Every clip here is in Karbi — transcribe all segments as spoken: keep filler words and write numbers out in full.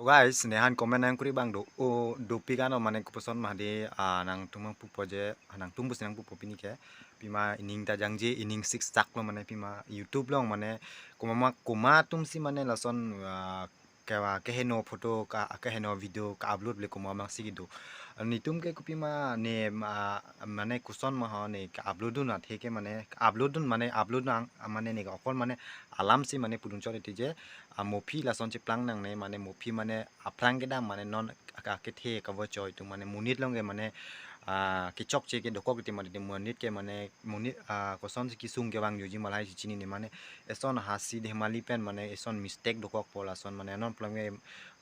Guys, ne han comment nangkuri abang do, o, dopik ano mane kopuson ma hedi, ah, nangtum nangpupo je, ah, nangtum pusi nangpupo pini ke. Pima ining ta jangje, ining six tak lo mane pima YouTube along mane komat ma, komat atum si mane lason, ah, ke, keheno photo ka, keheno video ka-upload le komat abang si kedo. Netum ke kopima ne, ah, mane koson ma ho ne ka-upload dun athe ke mane upload dun mane upload nang mane ne okol mane alam si mane pudun chot iti je, ah, mophi lason cheplang nangne mane mophi mane aphrang kedam mane non aka kethe kavo choi atum mane monit along ke mane, ah, kechokche ke dokok iti mane monit ke mane monit, ah, koson si kesung kevang joji ma lahai si chinine mane eson hasi dhemali pen mane eson mistake dokokpo lason mane non pulang ke,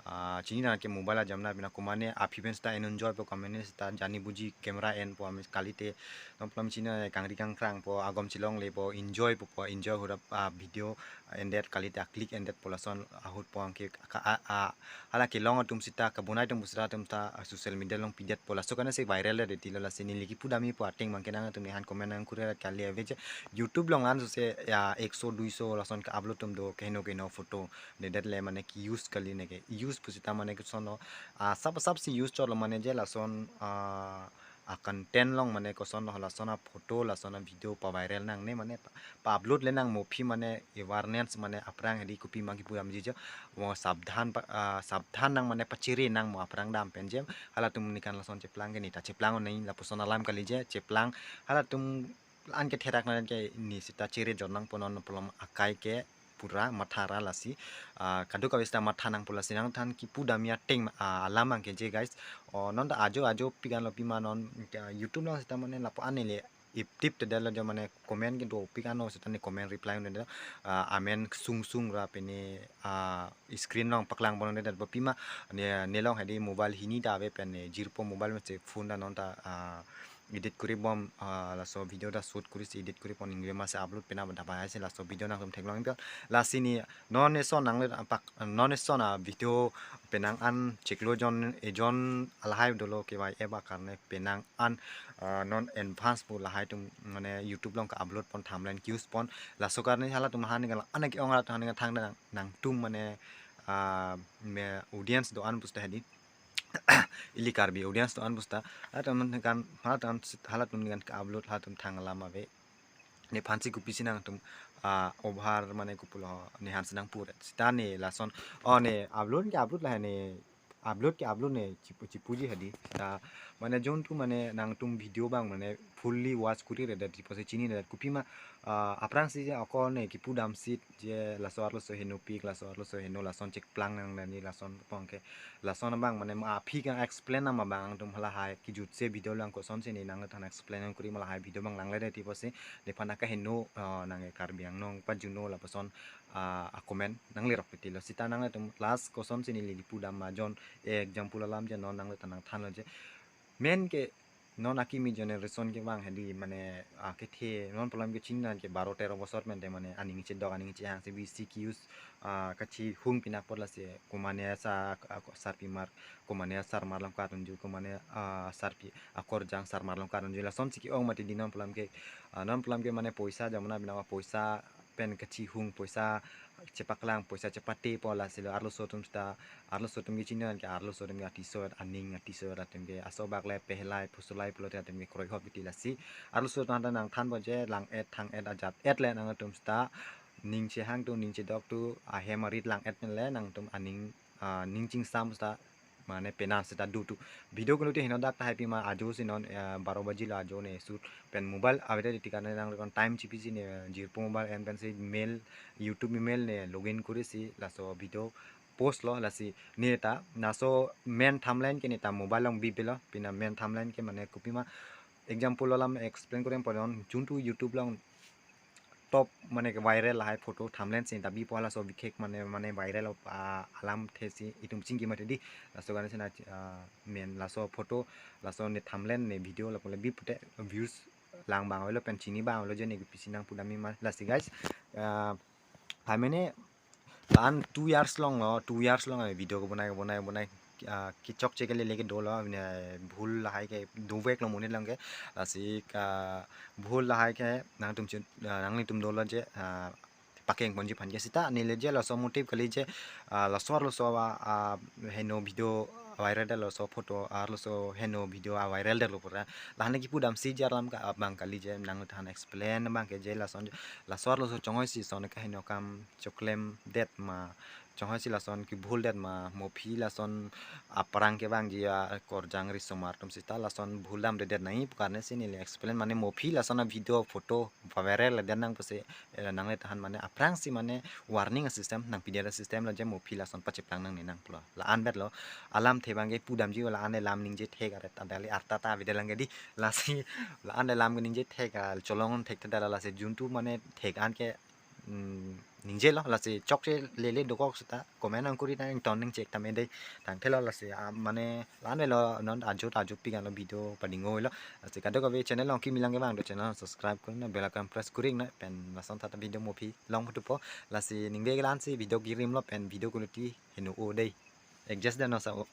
ah, chini nang ke mobile ajamna pina komane aphi pen seta en enjoy po komane seta jani buji camera enpo ami kalite non pulang chini kangri kangkrang po agom chelongle po enjoy po po enjoy hura, ah, video endet kalite a-click endet po lason ahut po anke ka, a, a, hala kelong atum seta kabonai atum seta atum ta, ah, social media along pidetpo laso karne si viral det tilo lasi neli kipu damji po ateng abang ke nangtum ne han comment nangkuri kali ave je YouTube along an sose ya ekso duiso lason ka-upload atum do keheno keheno photo dedet le mane ke-use kali ne ke-use pusita mane koson lo, ah, sap sap si use chot lo mane je lason, ah, a-content along mane koson lo lason a-photo lason a-video pa-viral nangne mane pa, pa-upload le nang mophi mane awareness mane aphrang hedi kopima kipu damji je mo sabdhan pa, ah, sabdhan nang mane pachere nang mo aphrang dam pen je halatum nikan lason cheplang ke ne ta cheplang onai lapuson alam kali je cheplang halatum an ketherak nang ke ne seta chere jor nangpo non pulang akai ke pura matha ra lasi, ah, kadokave seta matha nangpo lasi nangtum kipu damji ateng, ah, alam abang ke je guys. O non ta ajo ajo pik an lo pima non, ah, YouTube along seta mane lapu an neli ip tip te delo jo mane comment ke dopik ano seta ne comment reply un de, ah, amen sung sung ra pine, ah, screen along paklang pon de pima ne, ne along hedi mobile hini ta ave pen ne jirpo mobile mate phone ta non ta, ah, edit kuri bom, ah, laso video ta shoot kuri si edit kuri pon ingre masi upload pina ba dabai si laso video nangtum theklong ingpon lasi ne non eson nangle pak non eson a-video penang an chiklo jon ejon alahai dolo ke vai eba karne penang an, ah, non advance pu lahai atum mane YouTube along ka-upload pon thumbnail ke-use pon laso karne halatum han nang an ke ong halatum han nang thang nang nangtum mane, ah, me audience do-an pusita hedi ili Karbi audience do-an pusita halatum kan halatum halatum nikan ka-upload halatum thang alam ave. Nephan si kopisi nangtum, ah, obhar mane kopulo ne han si nangpu det seta ne lason o ne upload ke upload lahai ne upload ke upload ne chipu chipuji hedi ta mane jontu mane nangtum video abang mane fully watch kuri re det tipose chini re det kopima, ah, aphrang si je ako ne kipu dam sit je laso arloso henopik laso arloso heno lason chekplang nang nani lason pong ke lason abang mane ma aphi ka explain nama abang nangtum halahai kijut se video lang koson si ne nangthan explain kuri ma lahai video abang langle det tipose nephan akeheno, ah, nang Karbi Anglong pajuno lapuson, ah, a-comment nangle rok pitilo seta nangtum last koson si neli kipu dam ma jon example alam je non nangthan nangthanlo je men ke non akimi generation ke abang hedi mane, ah, kethe non pulang ke chini nang ke baro tero bosor pen te mane aning chedok aning chehang si bisi ke-use, ah, kachihung pina apot lasi komane asa, ah, sarpi mar komane asarmar along karunju komane, ah, sarpi akorjang sarmar along karunju lason si ke-ong mati di non pulang ke, ah, non pulang ke mane poisa jamna bina poisa pen kachihung poisa chepaklang poisa chepate po lasi lo arloso atum seta arloso atum ke chini nang ke arloso atum ke atiso aning atiso atum ke aso bak le pehlai phusulai pulote atum ke kroihop biti lasi arloso atum ta nangthanpo je lang et thang et ajat et le nangtum seta ning chehang tu ning chedok tu ahem arit lang et pen le nangtum aning, ah, ning chingsam seta mane penan seta do tu video kunu te heno dak tahai pima ajo si non, ah, baro baji lo ajo ne shoot pen mobile ave det tika ne nang kon time chipisi ne jirpo mobile en pen si mail YouTube email ne login kuri si laso video post lo lasi ne ta laso main thumbnail ke ne ta mobile along bibilo pina main thumbnail ke mane kopima example alam explain kuri pon jontu YouTube along top mane ke viral lahai photo thumbnail si ta bipo laso bikhek mane mane viral, ah, alam the si itum chingki mati di laso karne si na, ah, main laso photo laso ne thumbnail ne video lapu le bipute views lang abang avelo pen chini abang avelo je ne pisi nangpu damji ma lasi guys, ah, hai mane lan two years along lo two years along ai video kebonai kebonai kebonai, ah, kechokche ke lele kedo lo ne bhul lahai ke dovek lo monit along ke lasi ka bhul lahai ke nangtum chu, ah, nanglitum dolo je, ah, pakeng ponji aphan ke seta neli je laso motive kali je, ah, laso arloso a, a heno video viral det, laso photo arloso heno video a viral detlo pura. Lahan ke kipudamsi je alam ke abang kali je nangliphan explain abang ke je lason laso arloso chonghoi si son ke heno akam choklem det ma, chonghoi si lason kebhul det ma, mo aphi lason aphrang kevangji akorjang risomar atum seta lason bhul damde det nangji pu karne si neli explain mane mo aphi lason a video photo viral det nang pusi, eh, nangliphan mane aphrangsi mane warning a system nangpidet a system lo je mo aphi lason pacheplang nangne nang pulo. La-an bet lo, alamthe abang ke pudamji la-an le lam ningje thek aret adali arta ta avedet lang ke dei, lasi la-an le lam ke ningje thek a cholong thekthedet, lasi juntu mane thek an ke, mm, ningje lo, lasi chokche lele dokok seta comment nangkuri nang ton ningchek tame dei. Tangthe lo, lasi, ah, mane la-an avelo, non ajut ajut pik an lo video padingoi lo. Lasi kadokave channel along kimi lang kevang do channel subscribe kuri nang, bell icon press kuri nang, pen lason thata video mo aphi long phutupo. Lasi ningve ke la-an si video kirim lo pen video quality heno o dei. Adjust det non sa o.